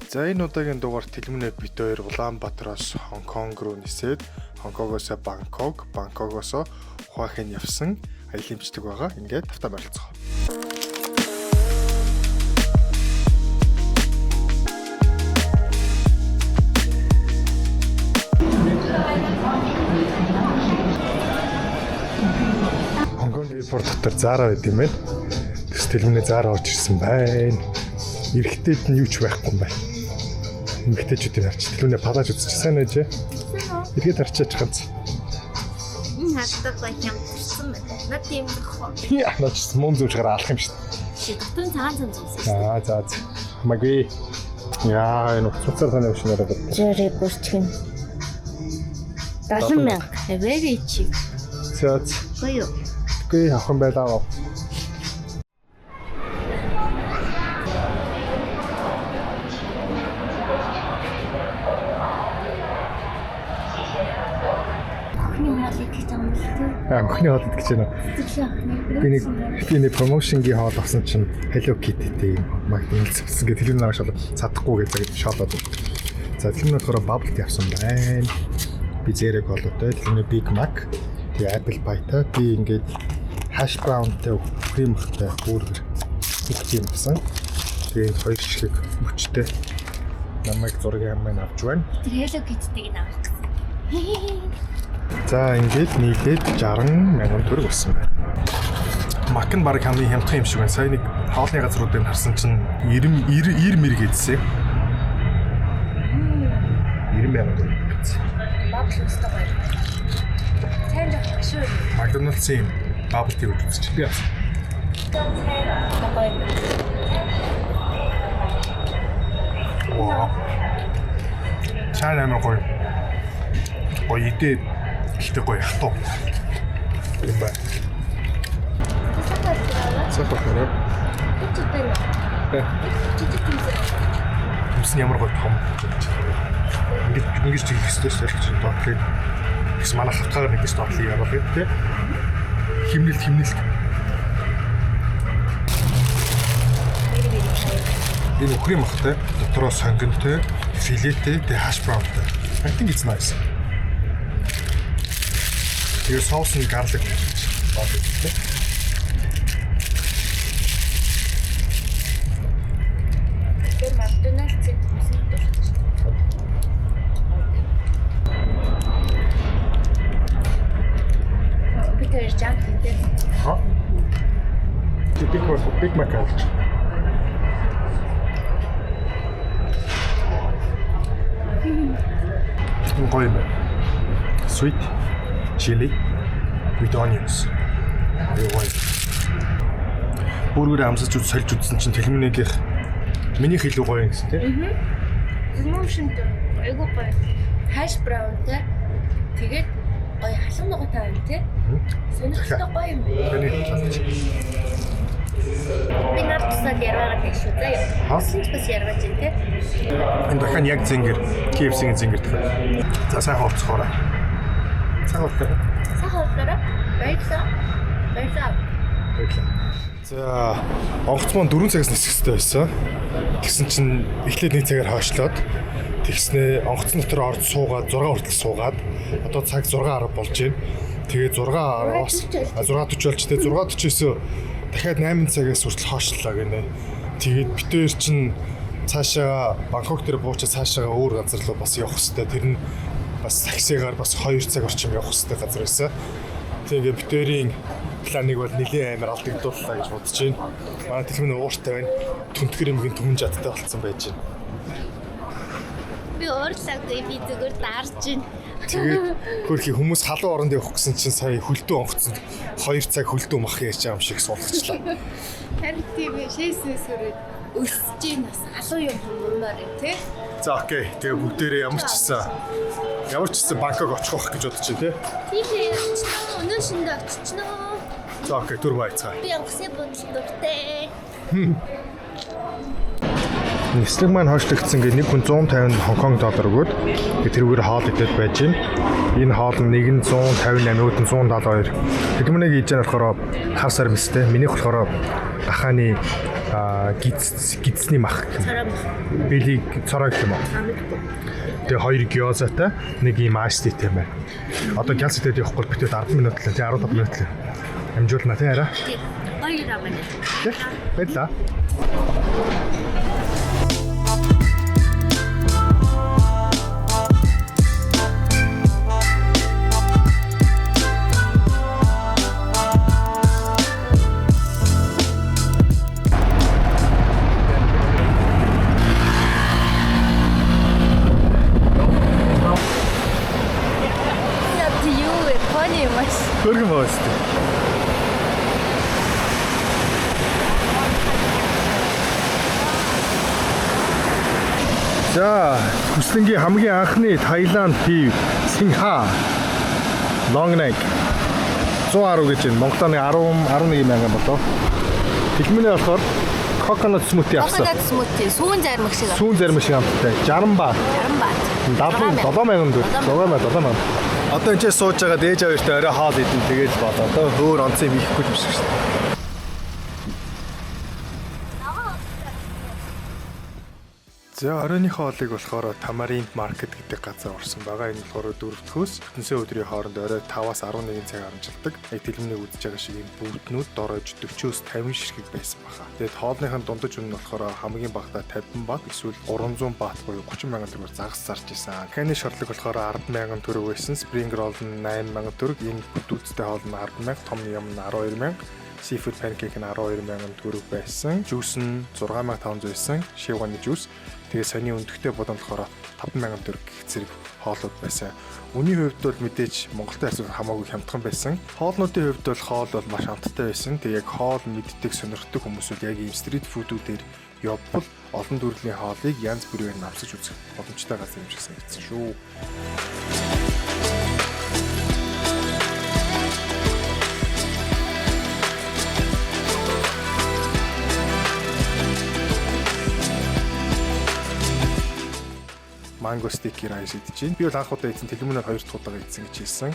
За, энэ удаагийн дугаар Тэлмэнэ бид хоёр Улаанбаатараас Хонконг руу нисээд, Хонконгоос Бангкок, Бангкокоос Хуахин явсан аялын бичлэг байгаа. Ингээд тавтай морилцгоо. Хонконг airport дотор Zara байд юм байна. Тэс Тэлмэнэ Zara орж ирсэн байна. Эрэгтэйд нь юу ч байхгүй юм байна. Эмэгтэйчүүдийг харч Тэлмэнэ палаж үзчих сайн байж. Эргээд харчаач ганц. Энэ хатдаг гоё хямдсан байна. Над тийм зөх. Яа, наач мөн зүвч гараа алах юм шүү дээ. Чи дотор нь цагаан цан зүсэн шүү. Аа, за. Хамаагүй. Яа, энэ уцаар таны юм шиг нараад. Зэрэг бүрчгэн. 70 мянга. Very cheap. За. За. Гоё юу? Үгүй, авах юм байлаа. Охины хоол идэх гэж байгаа юм л тээ. Аа, охины хоол идэх гэж байна. Зүглээ охины. Би нэг promotion-гийн хоол авсан чинь Hello Kitty-тэй юм McDonald's авсан гэх тэр нэг шал чадахгүй гэж загд шоолоод. За, тэр нь болохоор bubble tea авсан байна. Би зэрэг хоолойтой, тэр нь Big Mac, тэгээ apple pie-тай, би ингээд hash brown-тай cream махтай бургер бүх юм авсан. Тэгээ энэ хоёр ширхэг мөчтэй намайг зургийн аммыг авч байна. Тэр Hello Kitty-г нь авах гэсэн. За, ингээд нийлээд 60 мянган төгрөг болсон байна. Мак нь баг хамгийн хямдхан юм шиг байна. Сая нэг хоолны газруудыг харсан чинь 90 90 90 мэр гэдсэн. 90 мянган төгрөг гэсэн. Bubble өстой гоё. Сайн жоох гашуу. McDonald's-ийн bubble tea үзчих. Би авсан. Гоё юм. Вау. Цаана амар гоё. Гоё идэ. Гэхдээ гоё хатуу. Юм байна. Сайхан байна. Тэ. Төмс нь ямар гоё том. Ингэж ингэж хийх ёстой шүү дээ. Чинь доотлыг. Тэгс манай хавтгаар нэг гэж доотлыг явах юм тий. Химнэлт химнэлт. Энэ үхрийн махтай, дотроо сонгонтой, филетэй, тэгээ hash brown-тай. I think it's nice. Тэгээ соус нь garlic гэж байна тий. Тэр McDonald's-ийн төмсөн дуртай. Би тэр junk хийдэг. Ха? Тэг Big Mac, Big Mac авч. Энэ гоё юм байна. Sweet chili with onions. Аюу гоё. Бургер амсаж үз сольж үзсэн чинь Тэлмэнийгийнх минийх илүү гоё юм гэсэн тийм. Promotion айгуу гоё. Hash brown те. Тэгээд гоё халуун нугаатай байна те. Сонирхолтой гоё юм байна. Таны талч. Би нар тусаад ярваагаад байх шүү заяа. Ха? Усан ч бас ярвааж байна те. Энэ дахин яг зингер, KFC-ийн зингер дахин. За, сайхан уулзахаарай. Сайхан уулзахаарай. Сайхан уулзаарай. Баярлалаа. Баярлалаа. Баярлалаа. За, онгоц маань 4 цагаас нисэх хэрэгтэй байсан. Тэгсэн чинь эхлээд 1 цагаар хойшлоод, тэгснээ онгоцон дотор орж суугаад 6 хүртэл суугаад одоо цаг 6:10 болж байна. Тэгээ 6:10-аас 6:40 болж, тэгээ 6:40-өөс дахиад 8 цагаас хүртэл хойшлоо гинэ. Тэгээд бид хоёр чинь цаашаа Бангкок дээр буучаа цаашаа өөр газар руу бас явах хэрэгтэй. Тэр нь бас таксигаар бас 2 цаг орчим явах хэрэгтэй газар байсан. Тэгээ бид хоёрын планыг бол нэлээд амар алдагдууллаа гэж бодож байна. Манай Тэлмэн ууртай байна. Түнтгэр эмгийн түмэн жадтай болцсон байж байна. Би уурлаагүй, би зүгээр дарж байна. Тэгээд хөрхи хүмүүс халуун оронд явах гэсэн чинь сая хөлдөө онгоцсон 2 цаг хөлдөө мах яаж байгаа юм шиг суулгачлаа. Харин тийм ээ, шээсээс өсөж гин бас халуун юм хуммаар юм тий. За, okay. Тэгээ бүгдээрээ ямар ч гэсэн Бангкок очих байх гэж бодож байна тий. Тийм ээ, очноо. Өнөө шиндээ очичноо. За, okay, түр баяцгаа. Би онгоцны буудал дуртай. Нислэг маань хойшлогдсон гэ нэг хүн 150 Хонконг доллар өгөөд тэрүүгээр хоол идээд байж гин. Энэ хоол нь нэг нь 158, нөгөөд нь 172. Тэдмэнийг хийж байгаа болохоор хар сар мэстэй. Минийх болохоор гахааны гиз гизсний мах гэх юм. Цорой мах. Бэлиг цорой гэх юм уу? Тэгээ хоёр гёзатай нэг ийм ice tea юм байна. Одоо гялс идээд явахгүй бол битээд 10 минут л тий 15 минут л амжуулна тий арай. Тий. Гоё рамен. Тий. Баярлаа. Яа тий юу вэ? Пони юм аш. Хөргөн байгаа шүү дээ. За, хүслэнгийн хамгийн анхны Таиланд пив Синха Long neck 110 гэж байна. Монголоор нэг 10 11 мянган болов. Хэлмэнэ болохоор coconut smoothie авсан. Coconut smoothie сүүн зармаг шиг. Сүүн зарим шиг амттай. 60 бат. 60 бат. 70 7000 төгрөг. 6000 7000. Одоо энэ ч сууж байгаа дээж авиртай орой хоол идэн тэгэл болоо. Одоо өөр онцон юм ихгүй юм шиг шүү дээ. За оройн хоолыг болохоор Tamarind Market гэдэг газар орсон байгаа. Энэ болохоор дөрөвдөхөөс бүтэнсэн өдрийн хооронд орой 5-аас 11 цаг харамжилдаг. Яг тэлмэнийг үзэж байгаа шиг энэ бүгднүүд дорож 40-өөс 50 ширхэг байсан баха. Тэгээд хоолныхын дундаж үнэ нь болохоор хамгийн багадаа 50 бат эсвэл 300 бат буюу 30 мянган төгрөгөөр загас зарж исэн. Ханы шорлог болохоор 10 мянган төгрөг байсан. Spring roll нь 8 мянган төгрөг, энэ бүтүүцтэй хоол нь 10 мянга, том юм нь 12 мянга. Seafood pancake нь 12,000 төгрөг байсан. Juice нь 6,500 байсан. Шивганы juice. Тэгээ саяны өндөгтэй бодон болохоор 5,000 төгрөг гэх зэрэг хоолууд байсан. Үнийн хувьд бол мэдээж Монголтой харьцуулахад хамаагүй хямдхан байсан. Хоолнуудын хувьд бол хоол бол маш амттай байсан. Тэгээ яг хоол мэддэг, сонирхдаг хүмүүс бол яг ийм street food үүдээр явбал олон төрлийн хоолыг янз бүрээр нь авсаж үзэх боломжтой газар юм шиг санагдсан шүү. Mango sticky rice идэж байна. Би бол анх удаа идсэн, тэлмэнээр хоёр дахь удаага идсэн гэж хэлсэн.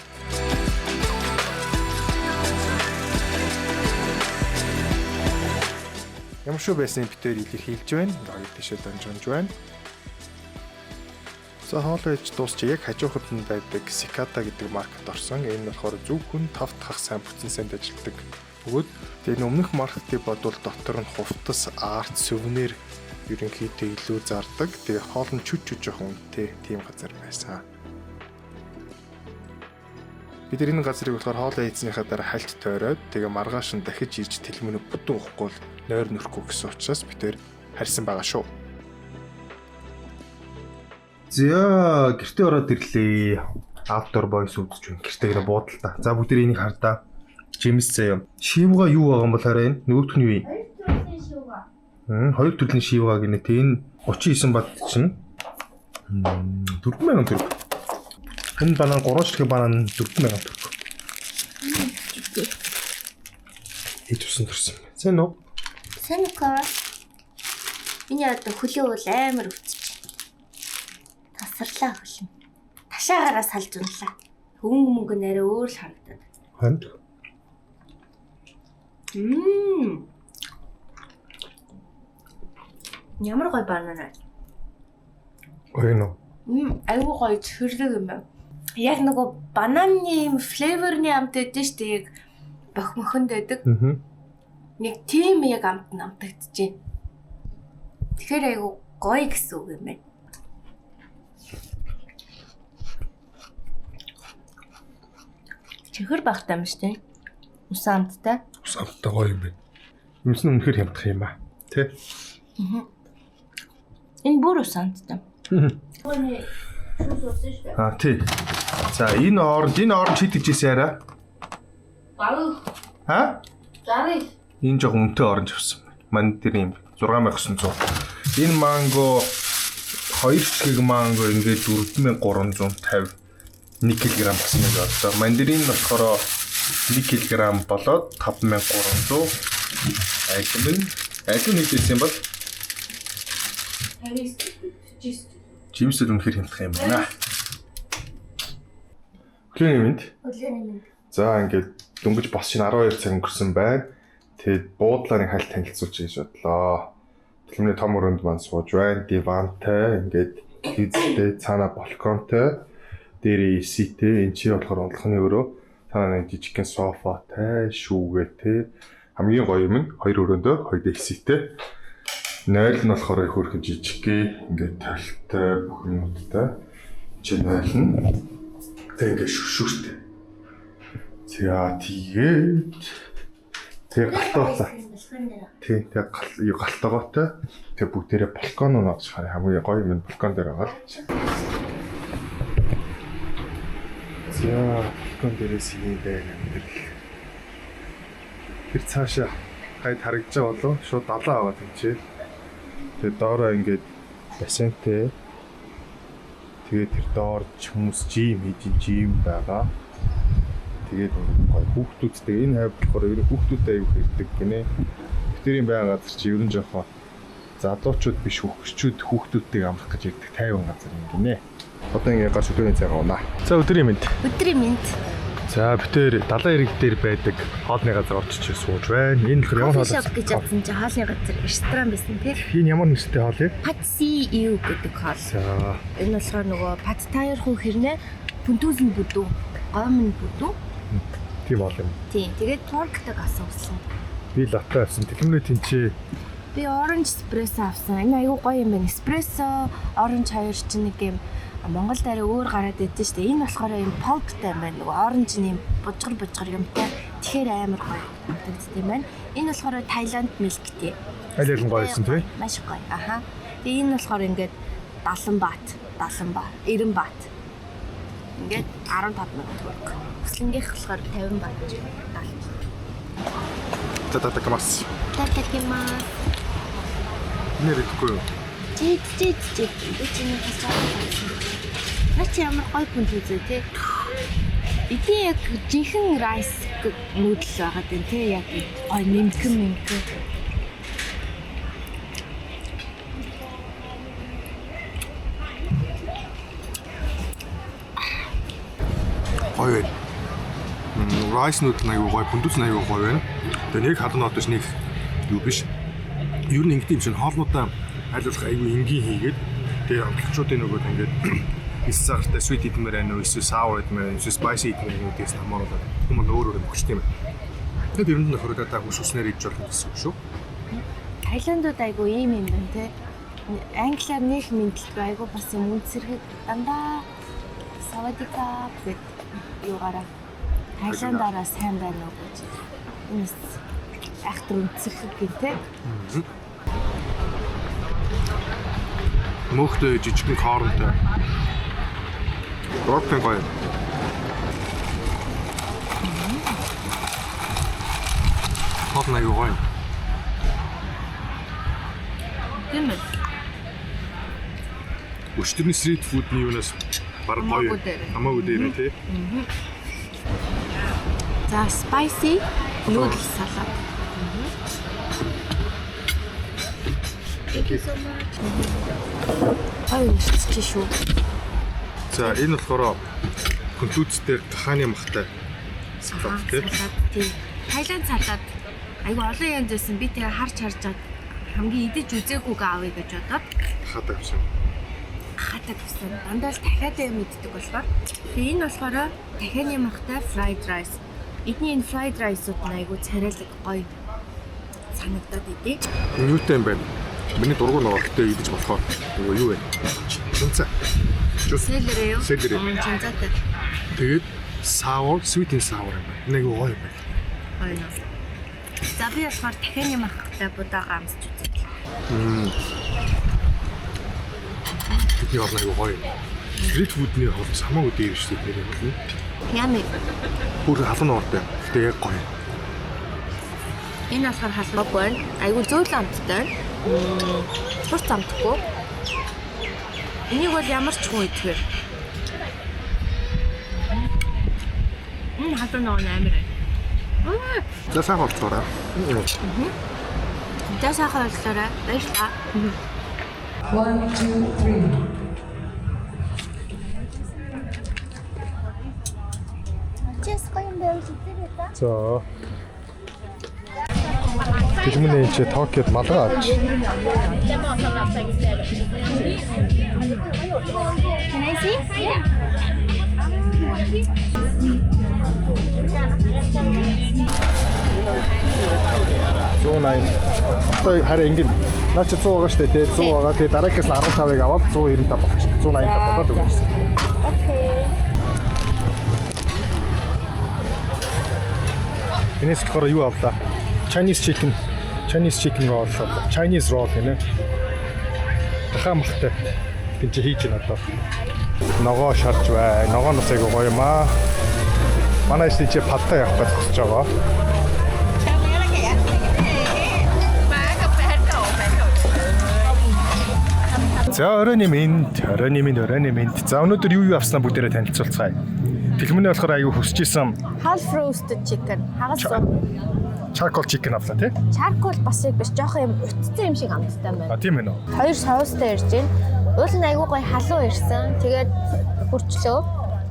Ямар шүү байсан битээр илэрхийлж байна. Хоёр тишээ данжганж байна. За хоол ээж дуусч яг хажууханд нь байдаг Сиката гэдэг маркет орсон. Энэ нь болохоор зөвхөн тав дахь сайн бүтэн сайнд ажилладаг бөгөөд тэгээ энэ өмнөх маркетыг бодвол дотор нь хувцас, арт, сувенир ерөнхийдөө илүү зардаг. Тэгээ хоол нь чүт чүт жоохон үнэтэй тийм газар байсан. Бид нар энэ газрыг болохоор хоолоо хийснийхаа дараа хальт тойроод тэгээ маргааш нь дахиж ирж тэлмэнэ бүтэн уухгүй бол нойр нөрөхгүй гэсэн учраас бид тэр харьсан байгаа шүү. За гэртээ ороод ирлээ. Outdoor Boys үзэж байна. Гэртээ гэрэ буудалта. За бүгд энийг хардаа. Жимс заяа. Шивга юу байгаа юм бол хараа энэ нөгөөх нь юу юм? Хоёр төрлийн шивга гинэ. Тэ энэ 39 бат чинь 4000 төгрөг. Энэ банан 3 ширхэг банан 4000 төгрөг. Ээж усан төрсөн. Сайн уу? Сайн уу? Миний одоо хөлөө бол амар өвчж. Тасарлаа хөлн. Ташаагаараа салж унлаа. Хөнгө мөнгө нэрээ өөр л харагдаад. Хонд. Ямар гоё банан аа. Гоё нөө. Айгуу гоё цэвэрлэг юм байна. Яг нөгөө бананы юм flavor-ны амт өгдөн шүү дээ. Яг бохимохонд байдаг. Нэг тийм яг амт нь амтагдчихээн. Тэгэхээр айгуу гоё гэсэн үг юм байна. Чихэр багтай юм шүү дээ. Усан амттай. Ус амттай гоё юм байна. Юмс нь үнэхээр хямдах юм аа. Тэ? Энэ бүр усан амттай. Аа тий. За энэ оранж хэд гэж ийсэн яриа? Гавь. Аа? Гавь. Энэ жоо үнэтэй оранж авсан байна. Мань дээр юм 6900. Энэ манго 2 ширхэг манго ингээд 4350 1 кг болсон юм байна. Мандарин болохоор 1 кг болоод 5300. Алим нь хэд байсан юм бол 29, 49. Жимсэл үнэхээр хямдах юм байна. Өглөөний мэнд. Өглөөний мэнд. За ингээд дөнгөж бос чинь 12 цаг өнгөрсөн байна. Тэгээд буудлаа нэг хальт танилцуулж гэж бодлоо. Төлмөний том өрөөнд маань сууж байна. Дивантай, ингээд телевизтэй, цаана балконтой, дээрээ AC-тэй, энэ чи болохоор унтлахны өрөө. Цаана нэг жижигхэн софатай, шүүгээтэй. Хамгийн гоё юм нь хоёр өрөөндөө хоёр AC-тэй. 0 нь болохоор их хөрхэн жижигхэн, ингээд толтой, бүх юмудтай. Чи 0 нь тэг ингээд шүшүүртэй. За тэгээд тэг галтууцаа. Тий, тэг гал юу галтаагаатай. Тэг бүгдээрээ балкон руу нодож хараа. Хамгийн гоё юм нь балкон дээр байгаа л. За, балкон дээрээс юм байна амьдрал. Тэр цаашаа гайд харагдаж байгаа болов шууд далаа байгаа тэнцээ. Тэгээ доороо ингээд бассейнтэй. Тэгээд тэр доор ч хүмүүс жим хийж жим байгаа. Тэгээд ингээд гоё хүүхдүүдтэй энэ хайр болохоор ер нь хүүхдүүдтэй аюу хэрдэг гинэ. Битэрийн байгаа газар чи ер нь жоохон залуучууд биш хөгшчүүд хүүхдүүдтэйг амрах гэж ирдэг тайван газар юм гинэ. Одоо ингээд гарч өдрийн цайгаа унаа. За өдрийн мэнд. Өдрийн мэнд. За битэр далайн эрэг дээр байдаг хоолны газар очиж сууж байна. Энэ болохоор ямар Coffee хоол shop гэж бодсон чинь хоолны газар ресторан байсан тий. Энэ ямар нэртэй хоол юм? Pad See Ew гэдэг хоол. За Энэ болохоор нөгөө Pad Thai руу хэрнээ пүнтүүл нь бүдүү, гом нь бүдүү. тийм хоол юм. Тийм. Тэгээд pork-тай гасан услан. Би латте авсан. Тэлмний тэнцээ Би orange espresso авсан. Энэ айгүй гоё юм байна. Espresso, orange хоёр чинь нэг юм Монгол дээр өөр гараад идэв шүү дээ. Энэ болохоор юм pulpтай юм байна. Нөгөө orange нь юм бужгар бужгар юмтай. Тэгэхээр амар гоё амтагдсан юм байна. Энэ болохоор Thailand milk tea. аль аль нь гоё байсан тий? Маш гоё. Аха. Тэгээ энэ болохоор ингээд 70 бат, 70 бат, 90 бат. Ингээд 15 мянган төгрөг. Хүслэнгийнх болохоор 50 бат. 70. Татакамас. Татакимас. Нэр идэхгүй юу? Чид чид чид. Би чиний хасаад. Наа чи ямар гоё пүнт үзээ тий. Эдний яг жинхэнэ rice noodle байгаад байна тий. Яг гоё нэмхэн нэмхэн. Гоё байна. Rice noodle нь аюу гоё, пүндүс нь аюу гоё байна. Тэгээ нэг халуун нот биш нэг юу биш. Ер нь ингэдэм юм шиг хоолнуудаа аль болох аюу энгийн хийгээд тэгээ амтлагчуудын нөгөө ингээд эс сахартай sweet идмээр байна уу, эсвэл sour идмээр байна, эсвэл spicy идмээр байна уу гэдгээс хамааруулаад хүмүүс өөр өөр юм өгчтэй юм байна. Тэгээд ер нь нөхрөө та хүс хүснээр идэж болно гэсэн үг шүү. Таиландууд айгу ийм юм байна те. Англиар нэг мэдлгүй айгу бас юм үнсэрхэг дандаа савадика гэд юугаараа Таиландаараа сайн байна уу гэж. Энэ бас айхтар үнсэрхэг гин те. Мөхтэй жижигхэн корнтой. Роктой гоё. Хоол нь аюу гоё. Тийм ээ. Өчтөрний street food-ны юунаас баг гоё. Хамаагүй дээр. Хамаагүй дээр тий. За spicy noodle salad. Thank you so much. Гоё уншиж шүү. За энэ болохоор хүндлүүцтэй гахааны махтай салат тий. Салат тийм. Таиланд салат айгу олон янз байсан. Би тэгээ харж харж чад хамгийн идэж үзээгүйгээ авъя гэж бодоод Гахаатай авсан. хатаг авсан. Дандаа л дахиад юм иддэг болохоор. Тэгээ энэ болохоор дахианы махтай fried rice. Эдний энэ fried rice-ууд нь айгу царайлаг гоё санагдаад идэв. Энэ юутай юм бэ? Миний дургу нөгөө гэтээ идэж болохоор нөгөө юу вэ? Чунца. Чус. Celery юу? Celery. Чунцаатай. Тэгээд sour, sweet and sour юм байна. Энэ айгу гоё юм байна. Гоё нөө. За би болохоор дахианы махтай будаага амсч үзье. Тэдний хоол айгу гоё. Street food-ний хоол хамаагүй дээр шүү дээ тэр юм. Ями. Бүр халуун нууртай. Гэтэ яг гоё. Энэ болохоор халууг байна. Айгу зөөлөн амттай. Хурц амтгүй. Энийг бол ямар ч хүн идэхээр. Халуун нөө амар байна. За сайхан болцоорой. За сайхан боллоорой. Баярлалаа. One, two, three. Чэс гоё юм байвал идэрээ та. За. Дэлмэнэ энэ чи Токиод малгай авч. Can I see? Yeah. 180. Одоо харин ингэ наа чи 100 байгаа шүү дээ, тий 100 байгаа. Тэгээ дараагаас нь 15-ыг аваад 195 болчих. 185 болоод өгсөн. Okay. Энэс болохоор юу авлаа? Chinese chicken. Chinese chicken roll авлаа. Chinese roll гинэ. Дахаа махтай. Тин чи хийж байна одоо. Ногоо шарж бай. Ногоо нас айгу гоё юм аа. Манай иш тийч падтай явах гэж зогсож байгаа. За оройн мэнд, оройн мэнд, оройн мэнд. За өнөөдөр юу юу авснаа бүгдээрээ танилцуулцгаая. Дэлмэнэ болохоор айгу хүсэж исэн Half roasted chicken. Хагас charcoal chicken авлаа тий. Charcoal бас яг биш жоохон юм утцсан юм шиг амттай байна. А тийм ээ нөө. Хоёр соустай ирж байна. Уул нь айгүй гоё халуун ирсэн. Тэгээд хурцлөө.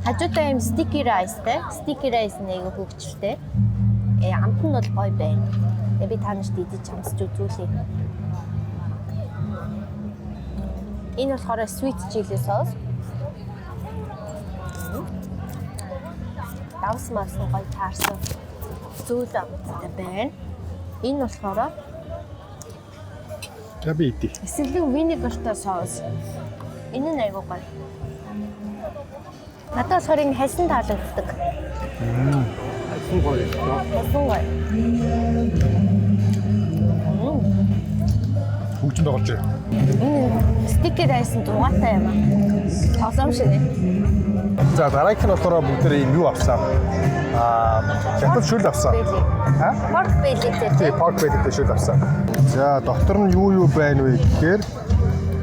Хажуудаа юм sticky rice-тай. Sticky rice нь айгүй хөгжилтэй. Амт нь бол гоё байна. Тэгээ би та нарт идэж амсч үзүүлье. Энэ болохоор sweet chili sauce. Давс мас нь гоё таарсан. Зөөл амттай байна. Энэ болохоор За би идэ. эсэлэг vinegar-тай соус. Энэ нь айгүй гоё. Надад болохоор энэ хальсан таалагддаг. Хальсан гоё. Хальсан гоё. Хөгжин тоглож байна. Энэ sticky rice нь дугаатай юм аа. Тоглоом шиг. За дараагийнх нь болохоор бүгдээрээ юм юу авсан? Аа, хятад шүл авсан. Аа? Pork belly-тэй Тий, тий. pork belly-тэй шүл авсан. За, дотор нь юу юу байна вэ гэхээр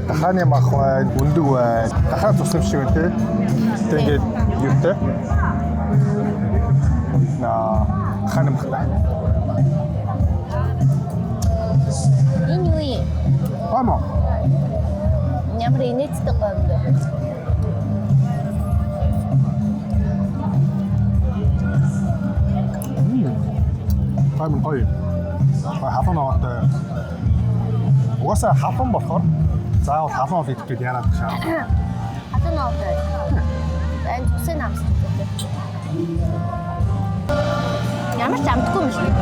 дахааны мах байна, өндөг байна. Дахаа цус юм шиг байна тий. Тэг ингээд юутай. Наа, дахааны махтай. Энэ юу юм? Гомо. Ямар инээдтэй гоё юм бэ? Гоё гоё. Халуун ногоотой. Угаасаа халуун болохоор заавал халуун хоол идэх гээд яарад шаа. Халуун ногоотой. Энэ цусыг амсдаг. Ямар ч амтгүй юм шиг.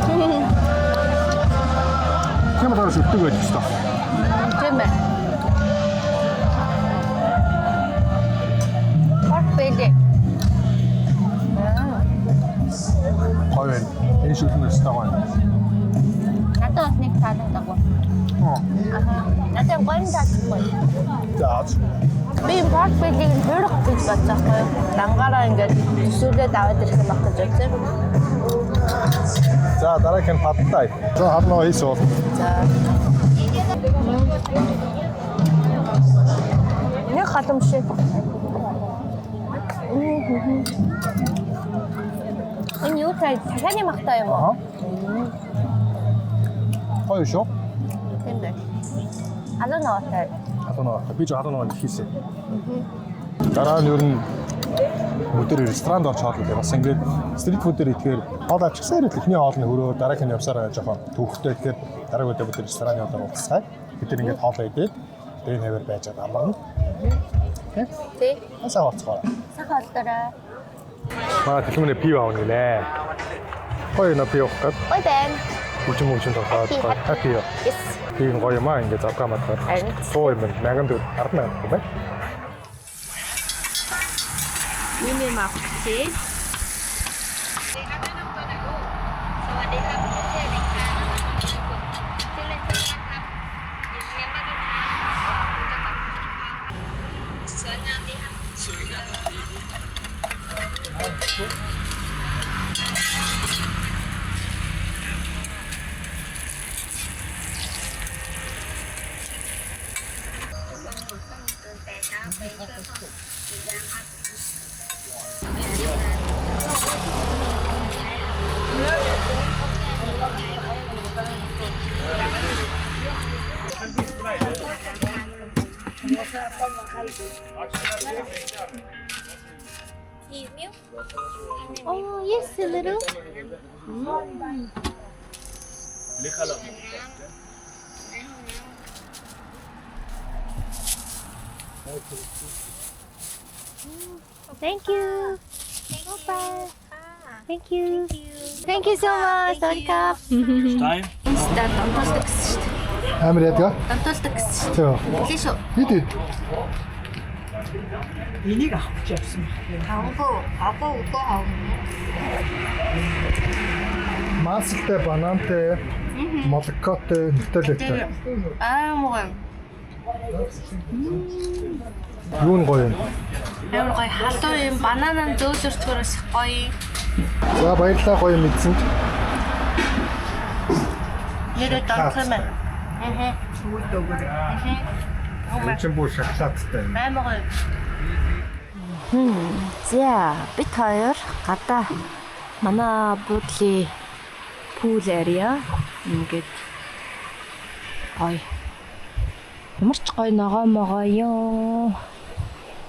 Тийм болохоор шүлтэг байж ёстой. Тийм ээ. Pork belly. Гоё байна. Энэ шүлэг нь өстой гоё. Надад бас нэг таалагдаагүй. Аа. Надад гоё нь таалагдахгүй. За. Би энэ pork belly-г нь хуурах гэж бодсон байхгүй юу? Дангаараа ингээд төсөөлөөд аваад ирэх юм байх гэж бодсон. За дараагийнх нь pad thai. За халуун ногоо хийсэн бол. За. Нэг халуун шиг. Энэ юу тай дахианы махтай юм уу? Аа. Гоё шүү. Тийм байх. Халуун ногоотой. Халуун ногоотой. Би ч халуун ногоо хийсэн. Дараа нь ер нь өдөр ресторанд орж хоол идэх. Бас ингээд street food-ээр идэхээр хоол авчихсаар л эхний хоол нь хөрөө дараагийнх нь явсараа жоохон төвхтэй. Тэгэхээр дараагийн өдөр бид рестораны хоолоор уулзцгаая. Бид нар ингээд хоолоо идээд тэгээ хавар байж байгаа амарна. Тэ? Тий. Сайн болцгоо. Сайхан олдорой. Маа дэлгүүрээ пив авна гинэ. Гоё на пив авах гээд Гоё байна. хүчин хүчин тоглоод гоё. Happy. Yes. Пив нь гоё юм аа ингээд завгаа мадгаар. Харин. 100 юм байна. 1000 10,000 юм байна. Миний мах тий. Need milk? Oh, yes, a little. Thank you. Bye. Thank you. Thank you so much. สวัสดีครับ. Time. Инста донтуулдаг гэсэн шүү дээ. Амар яадаг. Донтуулдаг гэсэн шүү Тийм. дээ. Хэлээ шүү. Хэд хэд? Энийг авах гэж явсан байна. Хавгүй, хавгүй үгүй хавгүй. Маслтай, банантай, молокотой, нутеллатай. Аа муу. Юу нь гоё юм? Амар гоё халуун юм бананан зөөлөрчгөрөөс гоё. За баярлалаа гоё юм идсэнд. Нэрээ донтох юм байна. Сүүлд өгөөрэй. Энэ чинь бүр шоколадтай юм. Амар гоё. За, бид хоёр гадаа манай буудлын pool area ингээд гоё. Ямар ч гоё ногоо могоо юм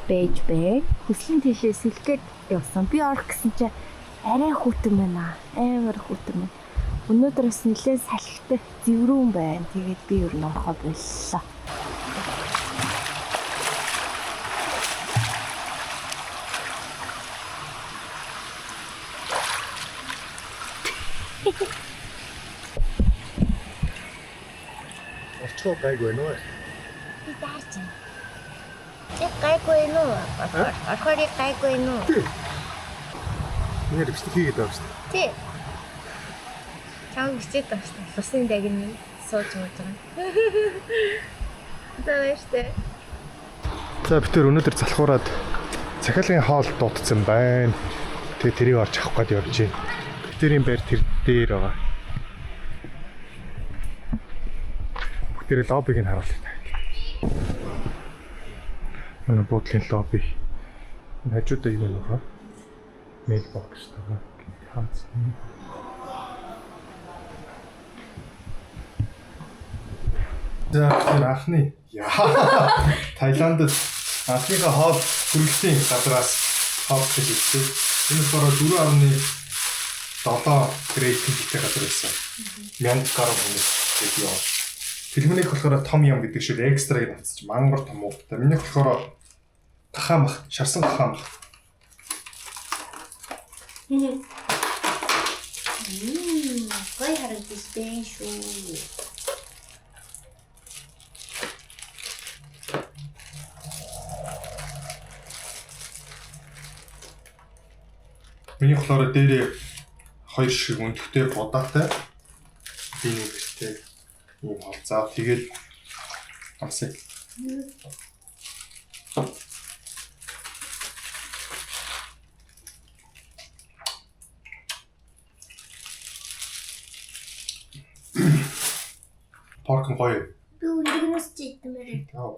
байж бэ. Хүслийн тийшээ сэлгээд явсан. Би орох гэсэн чинь арай хүтэн байна. Амар хүтэн байна. Өнөөдөр бас нэлээд салхитай зэврүүн байна. Тэгээд би ер нь орохоо боллоо. Орчгоо гайгүй байна уу? Би даарч байна. Яг гайгүй нүү? Орохоор яг гайгүй нүү? Миний бичлэг хийгээд байгаа шүү дээ. Тий. Чамд бичээд байгаа шүү дээ. Лусын дагны сууж мууж байгаа. За баяртай. За бид тэр өнөөдөр залхуураад захиалгын хоол дуудсан байна. Тэгээ тэрийг орж авах гээд явж байна. Бидний байр тэр дээр байгаа. Бүгдээрээ лоббиг нь харуулъя. Манай буудлын лобби. Энэ хажуудаа юу нэг вэ? Mailbox байгаа. Хаац. За тэр анхны яа Таиландд анхныхаа хоол хүргэлтийн газраас хоол гэж ирсэн. Энэ болохоор 4.7 рейтингтэй газар байсан. 1000 гаруй хүмүүс гэдэг юм. Тэлмэнийг болохоор том ям гэдэг шиг экстра гэж авчихсан чинь мангар том уугтай. Минийх болохоор гахаа мах, шарсан гахаа мах. Гоё харагдаж байна шүү. Минийх болохоор дээрээ хоёр шиг өнтөгтэй будаатай винегртэй ийм хоол. За тэгээд амсъя. Pork нь гоё. Би өндөгнөөс чи идмээр байна. Аа.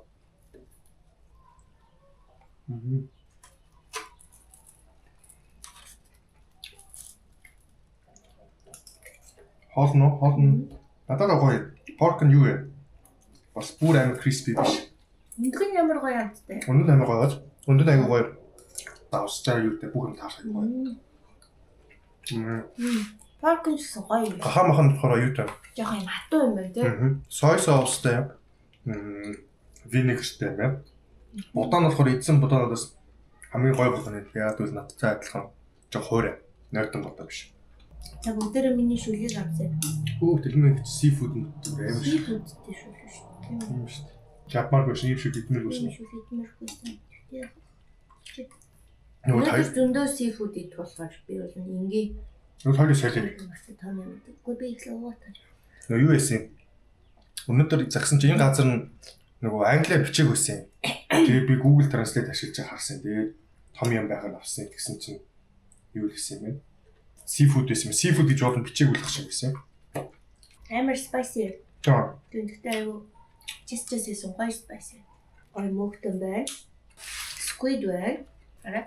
Мм. Хоол нь хоол нь надад гоё. Pork нь юу вэ? Бас бүр амар crispy биш. Өндөг нь ямар гоё амттай. Өндөг нь амар гоё. Өндөг нь аягүй гоё. Давсчаа юу гэдэг бүх юм таарах аягүй гоё. Мм. Pork нь ч гэсэн гоё юм. Гахаа махан болохоор юу вэ? Жохон юм хатуу юм байна тий. Soy sauce-тай. Мм. Vinegar-тэй юм байна. Будаа нь болохоор эзэн будаанаас хамгийн гоё болгоно. Яг л надтай адилхан. Жог хуурай. Нойрдон будаа биш. За бүгдээрээ миний шүлгийг авсан. Өө тэлмэн гэж seafood нь амар шиг Seafood-тэй шүл шүү дээ. юм шүү дээ. Жапмаргүй шин юм шиг идмэргүй Тийм шин. шүл идмэргүй юм. Тий. Нөгөө Өнөөдөр хоёр зөндөө seafood идэх болохоор би бол ингийн нөгөө хоёрыг солио. Том юм. Үгүй би их л уутаа. Нөгөө юу яасан юм? Өнөөдөр загсан чи энэ газар нь нөгөө англиар бичээг байсан юм. Тэгээ би Google Translate ашиглаж харсан. Тэгээд том юм байхаар авсан гэсэн чинь юу л гэсэн юм бэ? Seafood байсан юм. Seafood гэж болно бичээг үлдэх шиг байсан юм. Амар spicy. Тийм. Тэгвэл айгу чис чис хийсэн гоё spicy. Гоё мөөхтөн байна. Squid байна. Арай.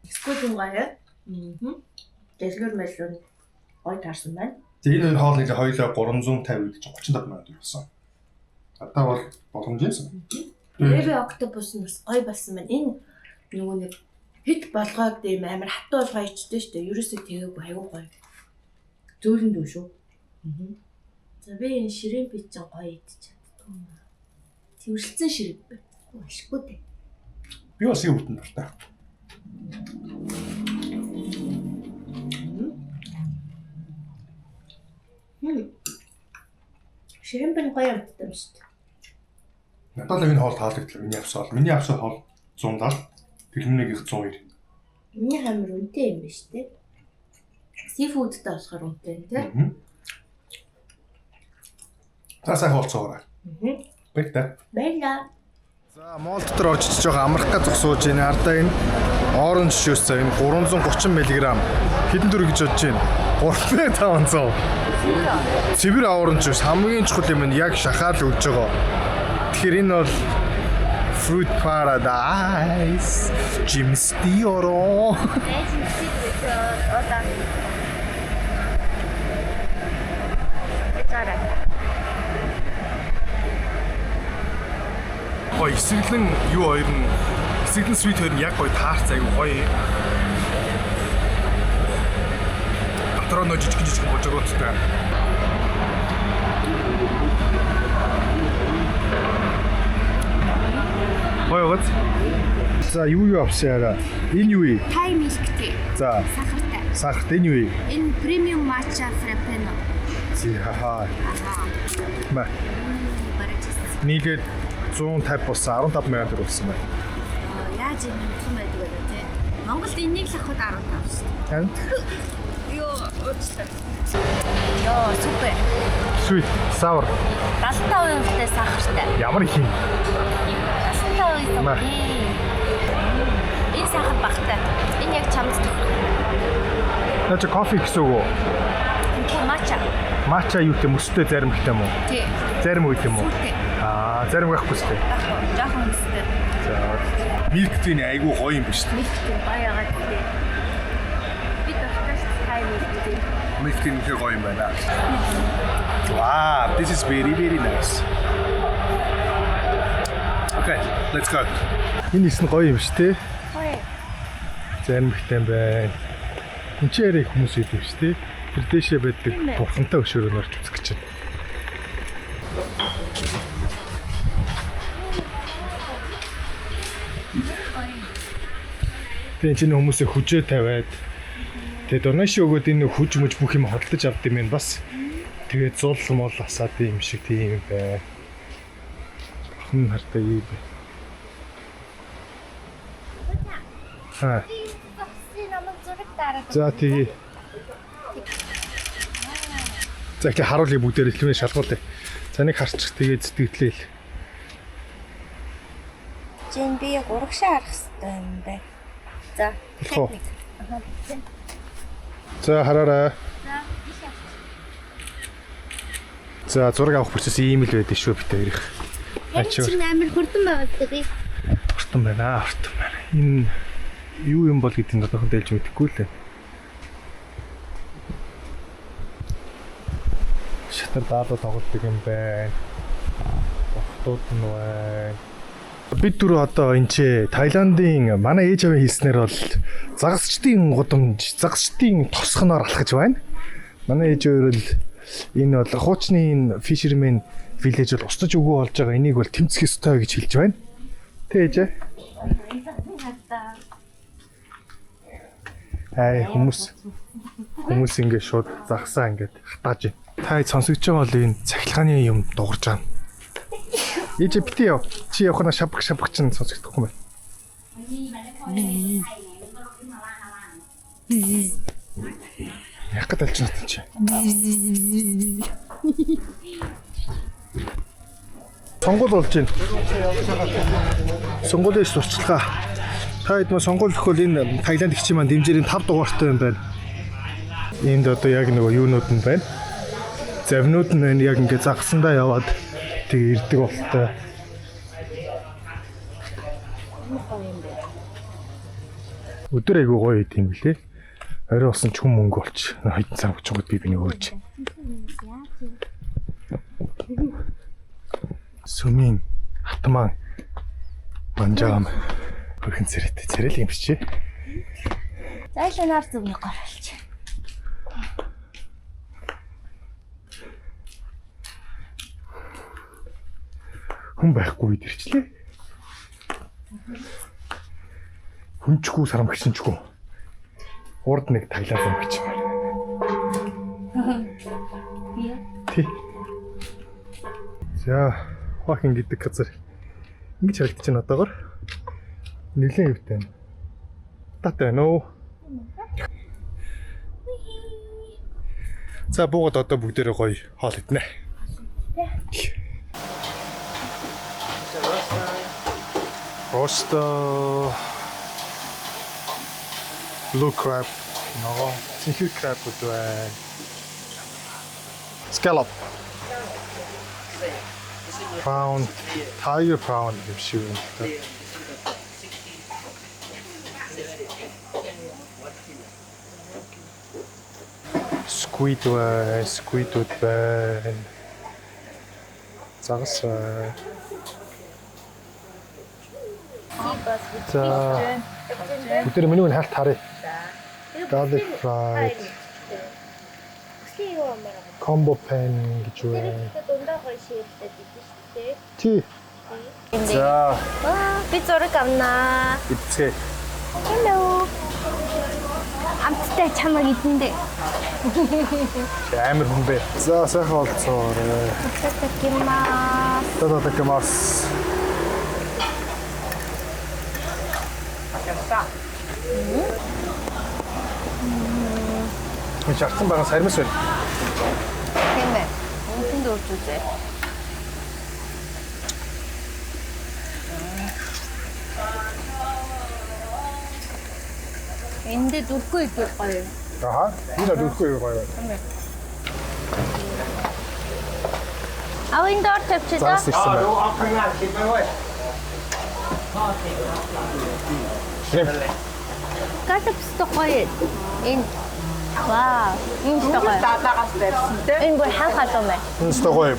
Squid нь гоё. Мм. Дэлгэр мэлрэн гоё таарсан байна. Тэгээ энэ хоёр хоол нэлээ хоёулаа 350 гэдэг чинь 35 сая төгрөг болсон. Надад бол боломжийн сан. Baby octopus нь бас гоё болсон байна. Энэ нөгөө нэг хит болгоод ийм амар хатуу болгоо ичдэг шүү дээ. Ерөөсөө тэгээгүй аюу гоё. Зөөлөн дүү шүү. Аа. За би энэ shrimp чинь гоё идчих чаддгүй юм. Цэвэрлсэн shrimp байна. Ашгүй дээ. Би бас юм бүтэн дуртай. Shrimp нь гоё амттай юм шүү дээ. Надад л энэ хоол таалагдлаа. Миний авсан хоол. Миний авсан хоол 170, тэрнийх 190. Миний амар үнэтэй юм байна шүү дээ. Seafood тай болохоор үнэтэй юм тий. За сайн хоолцоогоорой. Баярлалаа. Баярлаа. За mall дотор орж ичж байгаа амрах гэж зогсоож байна. Ардаа энэ orange juice за энэ 330 мг. Хэдэн төгрөг гэж бодож байна? 3500. Цэвэр orange juice хамгийн чухал юм нь яг шахаал өгж байгаа. Тэгэхээр энэ бол fruit paradise. Жимсти ороо. Одоо. Битара. Гоё эсрэглэн юу хоёр нь эсрэглэн sweet хоёр нь яг гоё таарц аягүй гоё. Дотроо нөө жижиг жижиг божигооттой. Гоё гоц. За юу юу авсан яра? Энэ юу вэ? Thai milk tea. За Сахартай. сахарт энэ юу вэ? Энэ premium matcha frappuccino. Зэ хаа. Мэ Бараж ирсэн. нийлээд 150 болсон 15 мянган төгрөг болсон байна. Яаж юм юм байдаг вэ те? Монголд энийг л авахд 15 шүү дээ. Танд Йоо, уучлаа. Йоо, супер. sweet sour 75% сахартай. ямар их юм? 75% Маа. Энэ сахар багтай. Энэ яг чамд тохирох. Наа чи кофе гэсэн үг үү? Энэ матча. Матча юу гэдэг мөстэй заримхтай юм уу? Тий. Зарим үед юм уу? Сүртэй. Аа, зарим байхгүй сте. Байхгүй. Жохон мөстэй. За. Milk tea нэг айгүй гоё юм биш үү? Milk tea гоё яагаад тий. Би дуртай шүү дээ. Thai milk tea. Milk tea үнэхээр гоё юм байна. Wow, this is very very nice. Okay, let's go. Энэ ис нь гоё юм шүү дээ. Гоё. Заримхтай юм байна. Энд чи яриа их хүмүүс идэв шүү дээ. Тэр дээшээ байдаг бурхантай өшөөрөө орж үзэх гэж байна. Тэгээ энэ хүмүүсээ хүжээ тавиад тэгээ donation өгөөд энэ хүж мүж бүх юм хөдөлж авд юм байна бас. Тэгээ зул мол асаад юм шиг тийм юм байна. Бурхан хартай юм байна. Аа. Намайг зураг дараад. За тэгье. За ихтэй харуулъя бүгдээр илтгэмээ шалгуулъя. За нэг харчих тэгээд сэтгэлээ л. Жин би яг урагшаа харах хэрэгтэй юм байна. За. Болох уу? За хараарай. За зураг авах процесс ийм л байдаг шүү бит хоёрых. Яг чинь амар хурдан байгаа гэдэг. Хурдан байна, хурдан байна. Энэ юу юм бол гэдгийг одоохон дэлж мэдэхгүй л байна. Шатар даалуу тоглодог юм байна. Охтууд нь байна. Бид дөрөв одоо энэ ч Таиландын манай ээж авийн хэлснээр бол загасчдын гудамж, загасчдын тосгоноор алхаж байна. Манай ээж өөр л энэ бол хуучны энэ fisherman village бол устж үгүй болж байгаа. Энийг бол тэмцэх ёстой гэж хэлж байна. Тэ ээжээ? Ай хүмүүс ингээд шууд загсаа ингээд хатааж байна. Та сонсогдож байгаа бол энэ цахилгааны юм дуурж байгаа. Ээжээ бити яв. Чи явах нь шабах шабах чинь сонсогдохгүй юм байна. Яг гад алж натан чи. Сонгуул болж байна. Сонгуулийн сурчлагаа. Та хэд мө сонгуул өгөхөл энэ Таиланд гिचийн маань дэмжээрийн 5 дугаартай юм байна. Энд одоо яг нөгөө юунууд нь байна. Завнууд нь байна. Яг ингээд загсандаа яваад тэгээ ирдэг болтой. Өдөр айгуу гоё байт юм билээ. Орой болсон ч хүм мөнгө болч. Хэдэн цаг өчигд би бинийг өөч. Сүмийн атман Банжаам хөрхэн цэрэтэй. Цэрэл юм чи. Зайланаар зүгний гор болж. Хүн байхгүй үед ирчлээ. Хүнчгүй сарамгчинчгүй. Урд нэг таглаа зам гэж байна. Тий. За, Хуахин гэдэг газар ингэж харагдаж байна одоогор. Нэлээд юутай байна. Татай байна уу? За, буугаад одоо бүгдээрээ гоё хоол иднэ. Roast blue crab ногоо цэнхэр crab гэдэг байна. Scallop. Prawn, tiger prawn юм шиг байна. Squid байна, squid-үүд байна. Загас байна. За. Бүгдээр менюг нь хальт харъя. Garlic fried, Өслийн юу амаар. combo pan гэж байна. Дундаа гоё шийдлээд идэв шүү дээ. Тий. За, Ваа, би зураг авнаа. идцгээе. Hello. Амттай чамайг идэндээ. Амар хүн бэ. За, сайхан олцоорой. Итадакимас. Итадакимас. Энд шарсан байгаа сармис байна. Тийм ээ. Үнэтэнд урж үзье. Энд дүрхгүй идэх гоё. Аха. Энэ дүрхгүй гоё байна. Аа энэ доор тавьчих за. Загас ирсэн байна. Shrimp. Галапс гоё. Энэ Вау, энэ ч гоё. Далаагаас барьсан те. Энэ бүр хаан халуун байна. Энэ ч гоё.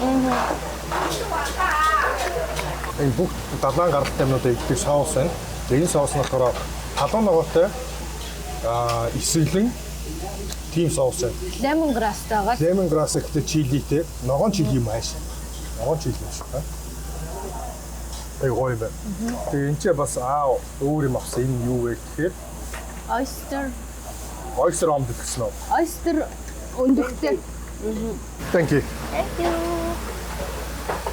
Энэ бүх далайн гаралтай юмнуудаа иддэг соус байна. Тэгээ энэ соус нь болохоор халуун ногоотой исгэлэн тийм соус байна. Лемон грасстай байгаа. Лемон грасс гэхдээ чилитэй. Ногоон чили юм ааш. Ногоон чили юм шиг байна. Ай гоё юм байна. Тэгээ энэ ч бас өөр юм авсан. Энэ юу вэ гэхээр Oyster, oyster omelet гэсэн үү? oyster өндөгтэй. Thank you. Thank you.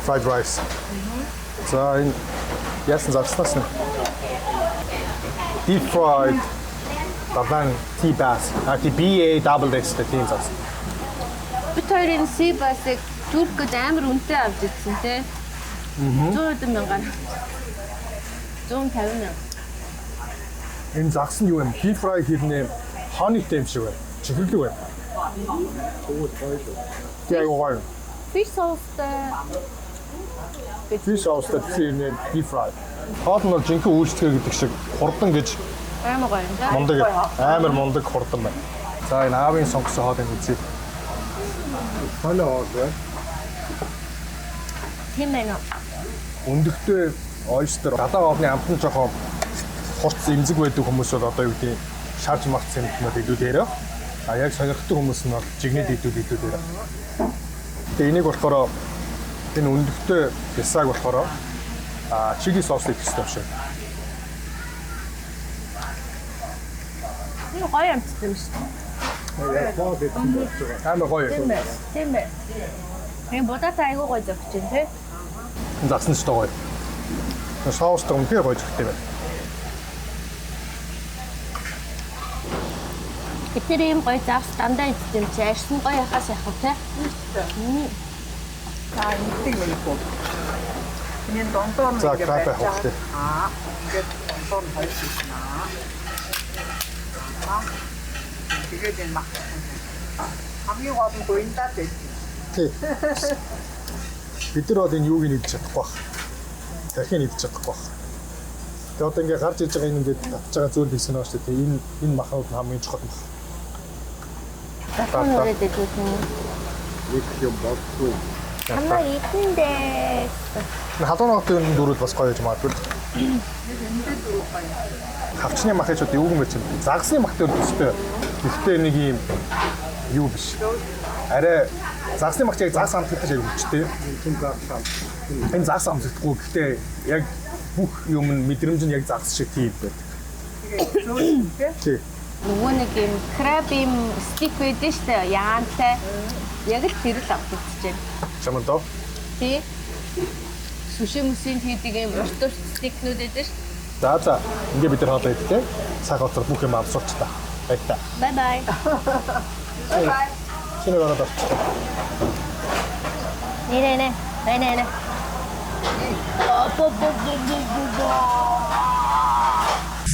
Fried rice. За энэ яасан зарснаас нь deep fried далайн tea bass. А тий B A double S гэх тийм загас. Бид хоёрын sea bass-ыг Турк гэж амар үнэтэй авч ирсэн тий. 100 мянгаар. 150 мянга. Энэ загас нь юу юм? Deep fry хийрнэ honeyтэй юм шиг байна. Чихэрлэг байна. Тий айгуу гоё. Fish sauce-тай Fish sauce-тай хийрнэ deep fry. Хоол нь бол жинхэнэ үйлчлэгээ гэдэг шиг хурдан гэж амар гоё юм да. мундаг амар мундаг хурдан байна. За энэ аавын сонгосон хоолыг үзье. Хоолой хоол байна. Тийм ээ нөө. Өндөгтэй oyster далайн хоолны амт нь жоохон хурц эмзэг байдаг хүмүүс бол одоо юу гэдэг шарж марц юм бол илүү дээрээ. А яг сонирхдаг хүмүүс нь бол жигнэд идүүд илүү дээрээ. Тэгээ энийг болохоор энэ өндөгтэй бясааг болохоор чили соус идэх хэрэгтэй юм шиг. Энэ гоё амттай юм шүү дээ. Амар гоё. Тийм ээ. Энэ будаатай айгуу гоё зөгч чинь тий. Загсан ч гоё. Соустай үнэхээр гоё зөгтэй байна. Бид нэр ийм гоё загас дандаа иддэг юм чи арьсан гоё яхаас яах вэ тий? За ингэдэг мэлгүй. Энэ дондоор нь За, ингэ краб барьж авах хэрэгтэй. Аа, ингээд дондоор нь хоёр хийсэн аа. Тэгээд энэ мах. Хамгийн гол нь гуйндаад байт. Тий. Бид нар бол энэ юуг нь идэж чадахгүй бах. Тархийг идэж чадахгүй бах. Тэгээ одоо ингээ гарч иж байгаа энэ ингээд татж байгаа зүйл хийсэн байгаа шүү дээ. Энэ махнууд нь хамгийн чухал мах. Батхан хүрээд идэх юм. Их юм болдгоо. Чамайг идэндээ. Энэ халуун ногоотын юм дөрүүл бас гоё гэж магадгүй. Хавчны мах гэж юу юм бэ чинь? Загасны мах дээр төстэй. Гэхдээ нэг юм юу биш. Арай загасны мах яг загас амтлагтай шиг хүчтэй. Энэ загас амтлаггүй. Гэхдээ яг бүх юм нь мэдрэмж нь яг загас шиг тийм байдаг. Тий. Нөгөө нэг юм crab юм stick байдаг штэ яантай. Яг л тэр л амтагдчихэв. Чамд оо. Тий. Sushi мүсийн хийдэг юм урт урт stick нүүд байдаг штэ. За. Ингээ бид нар хоолоо идэх те. Цаг хугацаар бүх юм амсуулч та. Баярлалаа. Bye bye. Шинэ ороод орчих. Нэ нэ. Нэ нэ нэ.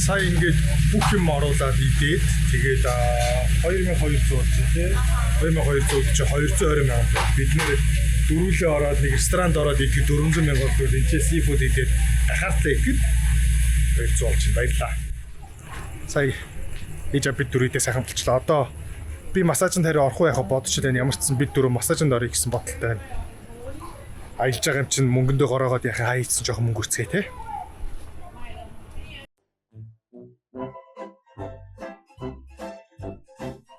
Сая ингээд бүх юм оруулаад идээд тэгээд 2200 болж тий. 2200 чи 220 мянга. Бид нэр дөрвөлээ ороод нэг ресторанд ороод идэхэд 400 мянга болдог. Энд чи seafood идээд дахиад ихэд 200 болж байна. Баярлалаа. Сая ээж бид дөрөвдөө сайхан болчлоо. Одоо би массажинд харин орох уу яхаа бодож байна. Ямар ч гэсэн бид дөрөв массажинд орё гэсэн бодолтой байна. Аялж байгаа юм чинь мөнгөндөө гороогоод яхаа хайцсан жоохон мөнгө үрцгээ те.